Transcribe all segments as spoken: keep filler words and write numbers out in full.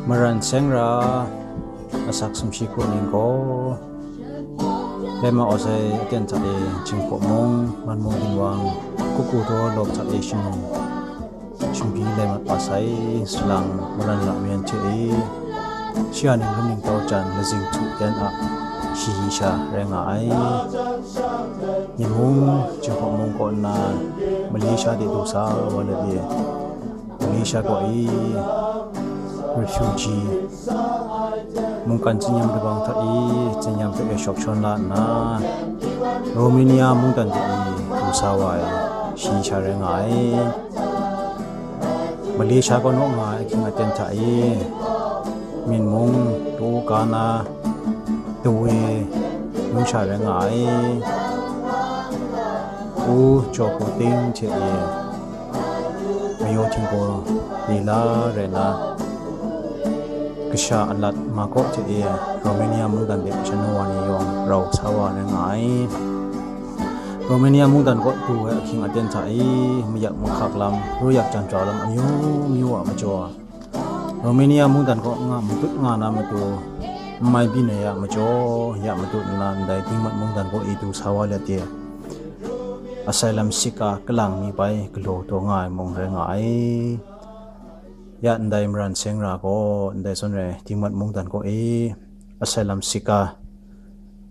Maran seng ra, asak sumshi hku ning gaw, Lema Awsai aten hta e Jinghpaw mung, Manmung ginwang, Kuku daw lawk hta e shingnung, shingbi lai mat wa sai, salang maran la mayan hte e, shi a ning lum ningtau jan lazing htu yan a shayi sha rai nga ai. Nyi mung, Jinghpaw mung kaw nna, Malaysia de du sa wa let e, Malaysia kaw e refugee mungkan tsinyam kabang hta e tsinyam hpe e shawk shawn la nna, Romania mungdan de e du sa wa ai shayi sha rai nga ai. Malaysia kaw naw nga ai ahkying aten hta e, Myen mung, Pu Kana, Dawe, Nungsha rai nga ai. Pu Jaw Pu Ting hte e, Mayaw Htinggaw Lela rai na, kasha alat Makaw hte e, Romania mungdan de shanu wa ni yawng rau sa wa rai nga ai. Romania mungdan kaw du ai ahkying aten hta e, mayak mahkak lam, ruyak janhtra lam amyu myu a majaw, Romania mungdan kaw nga matut nga na matu, n mai byin ai a majaw, ya matut nna ndai Dingmat mungdan kaw e du sa wa let e, asylum seeker kalang mi bai galaw taw nga ai mung rai nga ai. Ya ndai maran seng ra gaw, ndai zawn rai Dingmat mungdan kaw e asylum seeker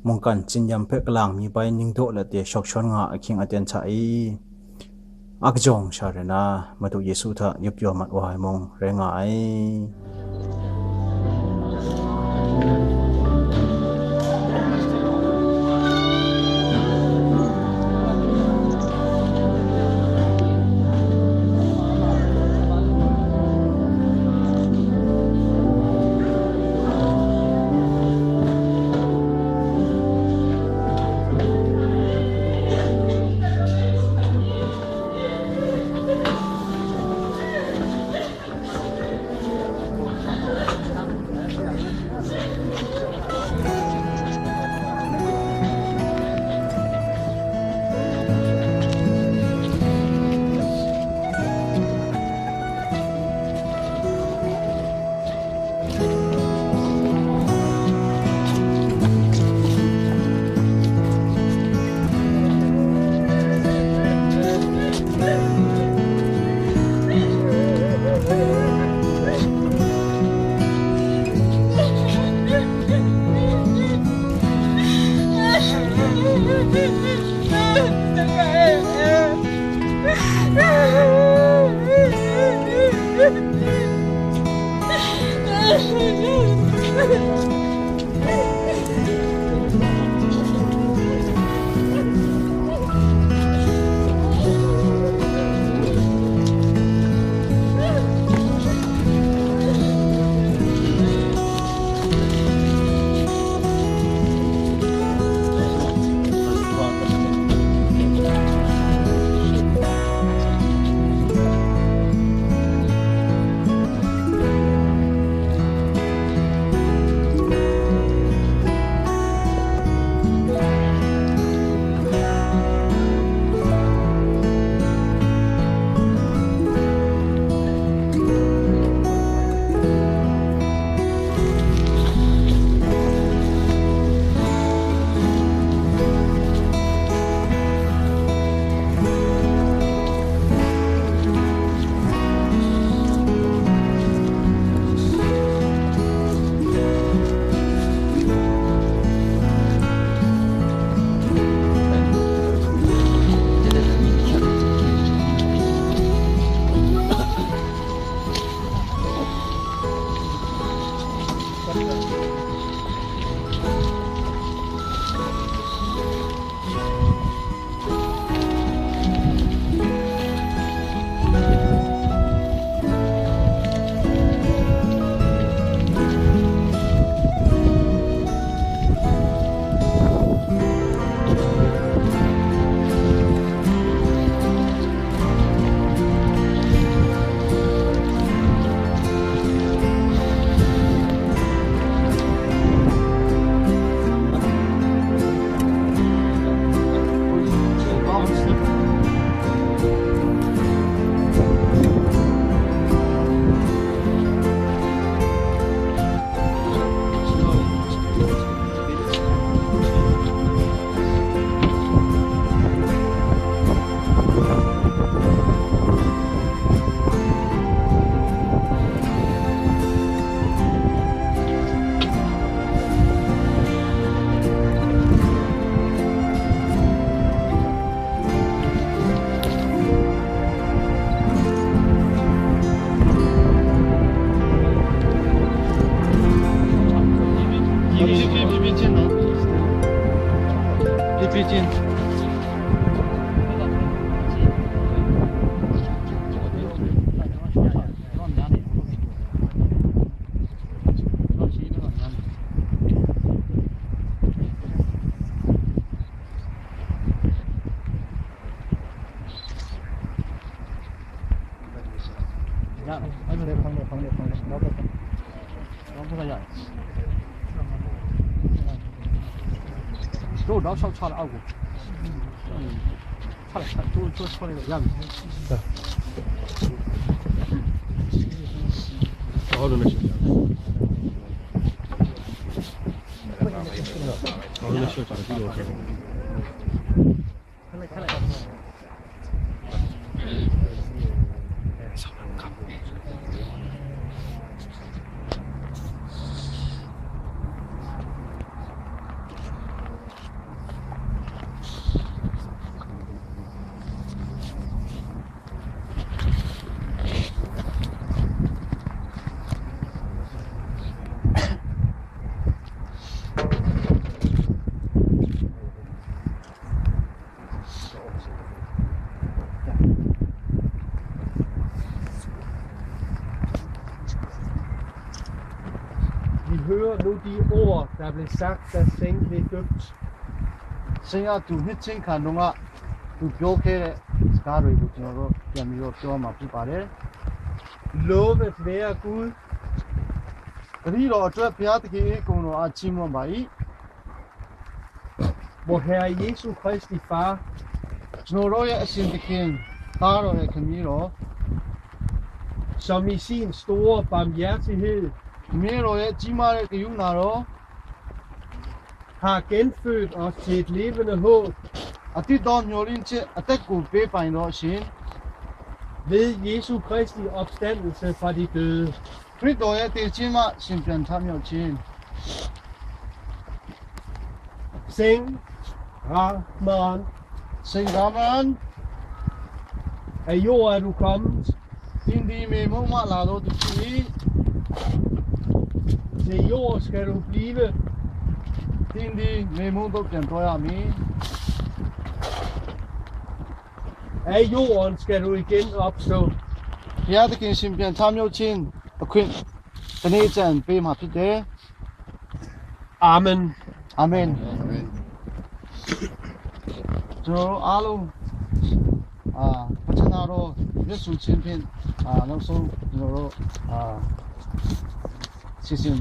mungkan tsinyam hpe kalang mi bai ning daw let e shawk shawn nga ahkying aten hta e, a kajawng sha rai na, Madu Yesu hta yup yaw mat wa ai mung rai nga ai. ရပြီ။ အဲ့လိုလေ ဖောင်းလေ ဖောင်းလေ ဖောင်းလေ။ နောက်တစ်ခါ။ နောက်တစ်ခါရပြီ။ တို့တောက်လျှောက်ချလိုက်အောက်ကို။ ချလိုက် ချလိုက် ချိုး ချိုး ချိုးလိုက်တော့ရပြီ။ ဟုတ်တယ် မရှိဘူး။ ဟုတ်တယ် မရှိဘူး။ Vi hører nu de ord, der blev sagt, da Seng blev døbt. ဆင်ရသူနှစ်ချင်းခံတုန်းက သူပြောခဲ့တဲ့စကားတွေကို ကျွန်တော်တို့ပြန်ပြီးတော့ပြောရမှာဖြစ်ပါတယ်။ Lovet være Gud. တတိတော်အတွက်ဘုရားသခင်၏ဂုဏ်တော်အားချီးမွမ်းပါ၏။ Vor Herre Jesu Kristi Far, ကျွန်တော်တို့ရဲ့အရှင်သခင်သားတော်ရဲ့ခမည်းတော် som i sin store barmhjertighed ခမည်းတော်ရဲ့ကြီးမားတဲ့ဂရုဏာတော် har genfødt os til et levende håb, အသစ်သောမျှော်လင့်ချက်အသက်ကိုပေးပိုင်တော်ရှင် ved Jesu Kristi opstandelse fra de døde. ခရစ်တော်ရဲ့သေခြင်းမှရှင်ပြန်ထမြောက်ခြင်း Seng Rahman, ဆင်ရမန် af jord er du kommet, သင်သည်မြေမှုန့်မှလာသောသူဖြစ်၏။ Til jord skal du blive, သင်သည်မြေမှုန့်သို့ပြန်သွားရမည်။ Af jorden skal du igen opstå. ဘုရားသခင်ရှင်ပြန်ထမြောက်ခြင်းအခွင့်တနေ့ကျရင်ပေးမှာဖြစ်တယ်။ Amen. အာမင်။ ကျွန်တော်တို့အားလုံးအာပတ္ထနာတော်ရွတ်ဆိုခြင်းဖြင့်အာနောက်ဆုံးကျွန်တော်တို့အာစီစဉ်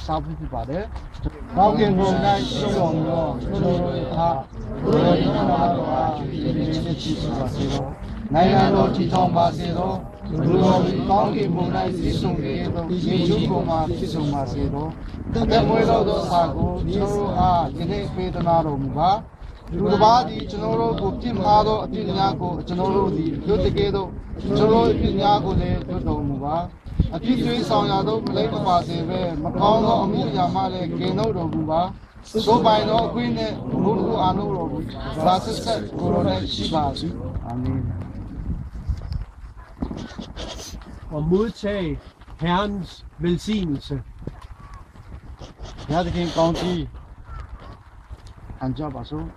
စားဖို့ဖြစ်ပါတယ်။ ကောင်းကင်ဘုံ၌ရှိတော်မူသောကျွန်တော်တို့ရဲ့ဘုရား၊ ကိုယ်တော်၏နာမတော်အားဖြင့်ယနေ့ချစ်ချစ်ရှိပါစေသော။ နိုင်ငံတော်တည်ထောင်ပါစေသော။ လူတော်သည်ကောင်းကင်ဘုံ၌ပြည့်စုံကဲ့သို့ မြေကြီးပေါ်မှာပြည့်စုံပါစေသော။ အသက်မွေးလော့သောစာကိုကျွန်တော်တို့အားယနေ့ပေးသနားတော်မူပါ။ လူတစ်ပါးသည်ကျွန်တော်တို့ကိုပြစ်မှားသောအပြစ်များကိုကျွန်တော်တို့သည်လွတ်တကဲ့သို့ကျွန်တော်တို့အပြစ်များကိုလည်းလွတ်တော်မူပါ။ အပြစ်သွေးဆောင်ရာသို့မလိုက်မပါစေဘဲမကောင်းသောအမှုအရာမှလည်းကယ်နှုတ်တော်မူပါ။ သို့ပိုင်သောအခွင့်နှင့်မိုးတကူအာနုတော်မူသာဆက်ဆက်ကိုယ်တော်၌ရှိပါသည်။ အာမင်။ Og modtag Herrens velsignelse. ဘုရားသခင်ကောင်းကြီးခံကြပါစို့။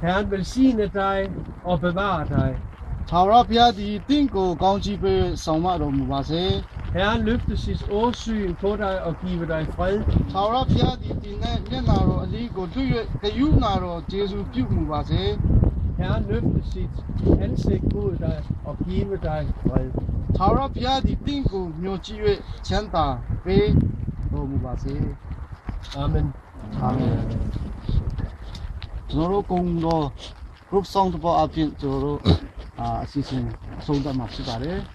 Herren velsigne dig og bevare dig. ထာဝရဘုရားသည်တင့်ကိုကောင်းကြီးပေးဆောင်မတော်မူပါစေ။ Herren løfte sit åsyn på dig og give dig fred. ထာဝရဘုရားသည်တင်နဲ့မျက်နာတော်အလင်းကိုတွေ့၍ဂရုဏာတော်ကျေးဇူးပြုမူပါစေ။ Herren løfte sit ansigt mod dig og give dig fred. ထာဝရဘုရားသည်တင့်ကိုမျှော်ကြည့်၍ချမ်းသာပေးတော်မူပါစေ။ Amen. အာမင်။ ကျွန်တော်တို့ကုံတော် group song တစ်ပုဒ်အပြင်ကျွန်တော်တို့အာအစီအစဉ်အဆုံးသတ်မှာဖြစ်ပါတယ်။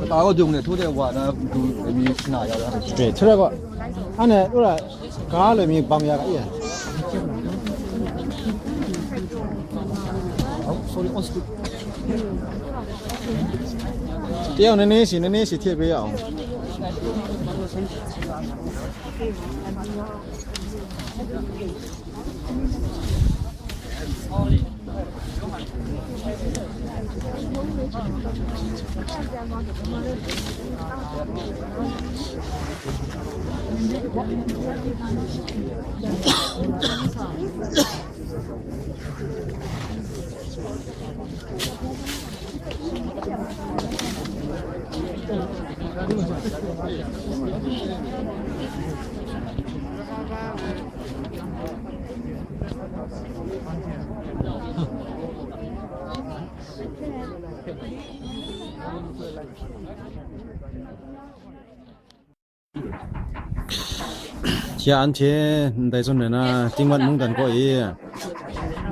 Kata kaw dung le htu de wa na du mi na ya ya. Straight. Tura ko. Ane ura ka le mi bang ya ka iya. Oh, sorry, on speed. Tiang nene si nene si thiap ya. Ya anhte ndai zawn na, Tingwat mungdan kaw e,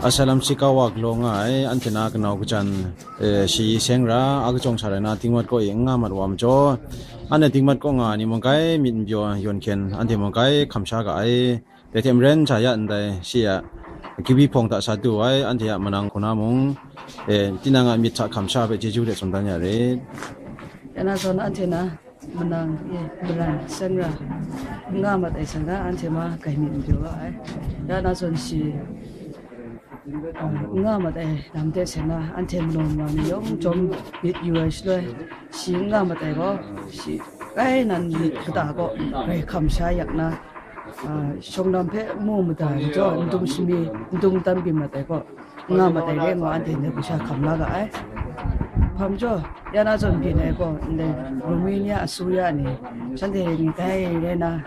Asalam Sikawa galaw nga ai, anhte na kanau kajan, eh, shi seng ra, a kachyawng sha rai na, Tingwat kaw e n nga mat wa majaw, anhte Tingwat kaw nga ai ni mung kai, myit n pyaw yawn hkyen, anhte mung kai, hkam sha ga ai. Dai hte maren sha ya ndai, shi a, kibi hpawng hta sa du ai, anhte a manang hku na mung, eh, tinang a myit hta hkam sha hpe chyeju de tsun dan ya rit. Ya na zawn anhte na manang, eh, maran, seng ra, n nga mat ai seng na, anhte ma kai myit n pyaw ga ai. Ya na zawn shi, ah, n nga mat ai lam hte seng na, anhte manaw ma ni yawng chyawm myit yu ai shaloi, shi n nga mat ai gaw, shi kai nan myit kata gaw, grai hkam sha yak na, ah, shawng lam hpe mu mada ai majaw, n dum shami, n dum tam byin mat ai gaw, nga mat ai re ngu anhte ndai hku sha hkam la ga ai. Hpa majaw, ya na zawn byin ai gaw, ndai Romania asuya ni, shanhte ni dai rai na,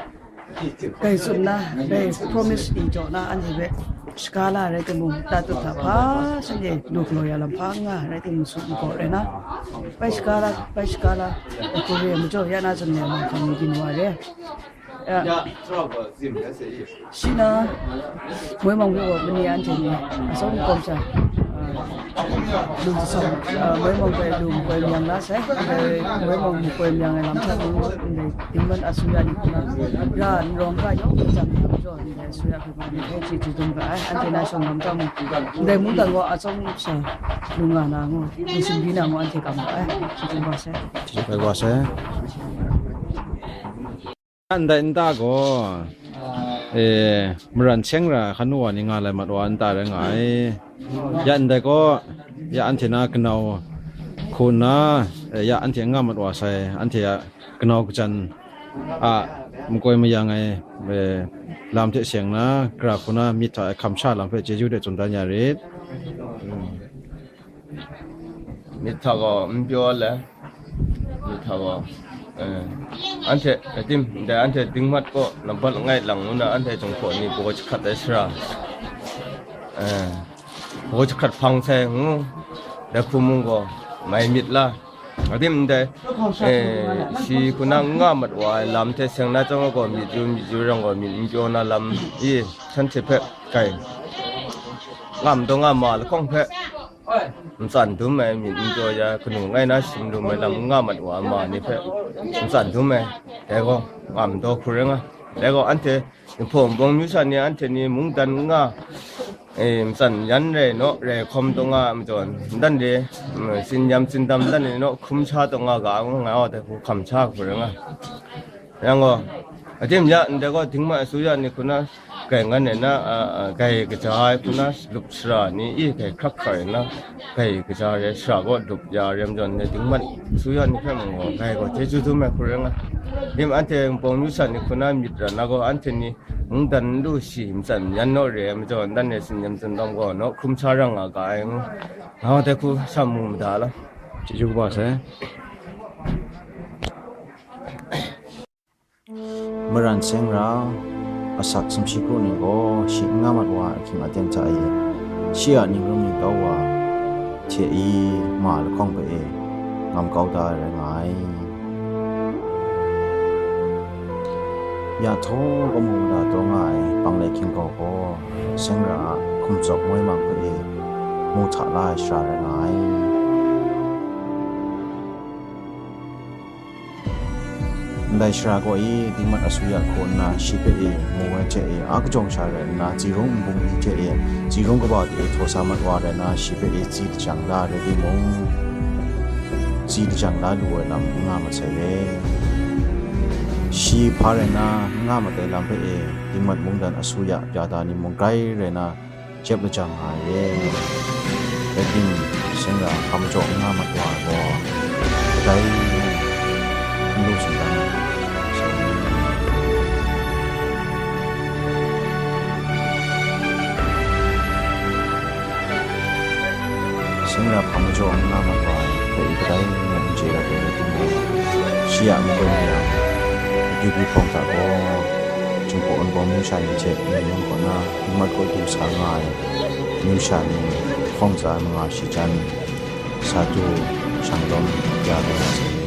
grai tsun na, dai promise i jaw na, anhte hpe shaka la rai timung, tatut hta hpa shanhte lu galaw ya lam hpa n nga rai timung, sut n gaw rai na, bai shaka la, bai shaka la, ai hku re ai majaw, ya na zawn ni a mauhkam ni byin wa re. Ya. Shi na, moi mawng hpe gaw mani anhte ni, atsawm kawm sha, ah, lu tsawm, ah, moi mawng hpe lu makoi mayang la sai, ndai moi mawng makoi mayang ai lam hta mung, ndai Tingwat asuya ni hku na, ra n rawng ga yawng hpe jang yang jaw, ndai asuya hpe gaw, ndai hpe chyeju dum ga ai, anhte na shawng lam hta mung, ndai mungdan gaw atsawm sha, lu nga na ngu, lu sumri na ngu, anhte kam ga ai, chyeju dum ga sai. Chyeju dum ga sai. Ya ndai nta gaw, e, maran seng ra hkan wa ni nga lai mat wa nta rai nga ai. Ya ndai gaw, ya anhte na kanau hku nna, e, ya anhte n nga mat wa sai, anhte a kanau kajan a makoi mayang ai, e, lam hte seng na, gara hku na myit hta hkam sha lam hpe chyeju de tsun dan ya rit. Myit hta gaw n pyaw le, myit hta gaw, eh, anhte, atim, ndai anhte Tingwat kaw nambat langai lang ngu na anhte Jinghpaw ni baw jahkrat ai sara, eh, baw jahkrat hpang sai ngu, dai hku mung gaw, mai myit la, atim ndai, eh, shi hku na n nga mat wa ai lam hte seng na chyawm gaw, myit yu, myit yu rai gaw, myit n pyaw na lam i, shanhte hpe kai, ngam daw nga ma lahkawng hpe, ntsan dum ai myit n pyaw ya, kanu ngai na shim dum ai lam n nga mat wa ma ni hpe ntsan dum ai, dai gaw ngam daw hku rai nga. Dai gaw anhte Jinghpaw Wunpawng myu sha ni anhte ni mungdan n nga, e, ntsan yan rai naw, rai hkawm taw nga ai majaw, ndan re, mm, tsin-yam tsindam ndan re naw, hkum sha taw nga ga, nga wa dai hku hkam sha hku rai nga. Yang gaw, atim ya ndai gaw, Tingwat asuya ni hku na, Gai ngan ai na, a, a, gai kaja ai hku na lup sara ni, i gai hkrak hkrak ai na, gai kaja re sara gaw lup ya rem jawn, ne dingmat su ya ni hpe mung gaw, gai gaw chyeju dum ai hku rai nga. Dim anhte npawng yu sa ni hku na myit ra na gaw, anhte ni mungdan n lu shi, matsan yan naw re ai majaw, ndan e tsin nem tsin dawng gaw, naw hkrum sa rang nga ga ai ngu, nga wa dai hku sa mu mada lam. Chyeju kaba sai. Maran Seng Ra, asak sumshi kru ning gaw shi n nga mat wa ai ahkying aten hta e, shi a ningrum ningtau wa hte i ma lahkawng hpe e ngam kau da ai rai nga ai. Ya htaw gamu mada taw nga ai Panglai Hkying Gau gaw Seng Ra a hkum tsawp ngoi mang hpe e mu hta la ai shara rai nga ai. Ndai shara gaw e, dingmat asuya hkaw nna shi hpe e mu ai hte e, a kajawng sha rai nna, tsi rung nbung ni hte e, tsi rung kaba hte e htaw sa mat wa rai nna, shi hpe e tsi lajang la ai rai timung, tsi lajang la lu ai lam n nga mat sai re. Shi hpa rai nna n nga mat ai lam hpe e, dingmat mungdan asuya ya da ni mung grai rai nna, jep lajang nga ai. Rai tim, Seng Ra hpa majaw n nga mat wa ai gaw, kadai n lu tsun dan ai. Seng Ra hpa majaw n nga mat wa ai hpe kadai n chye dat ai rai timung, shi a makoi mayam, akyu byi hpawng hta gaw, Jinghpaw Wunpawng numsha ni hte Myen mung kaw na, ningmat kaw du sa nga ai numsha ni hpawng tsa ai manga shi jan, sa du, shang lawm ya lu na sai ni.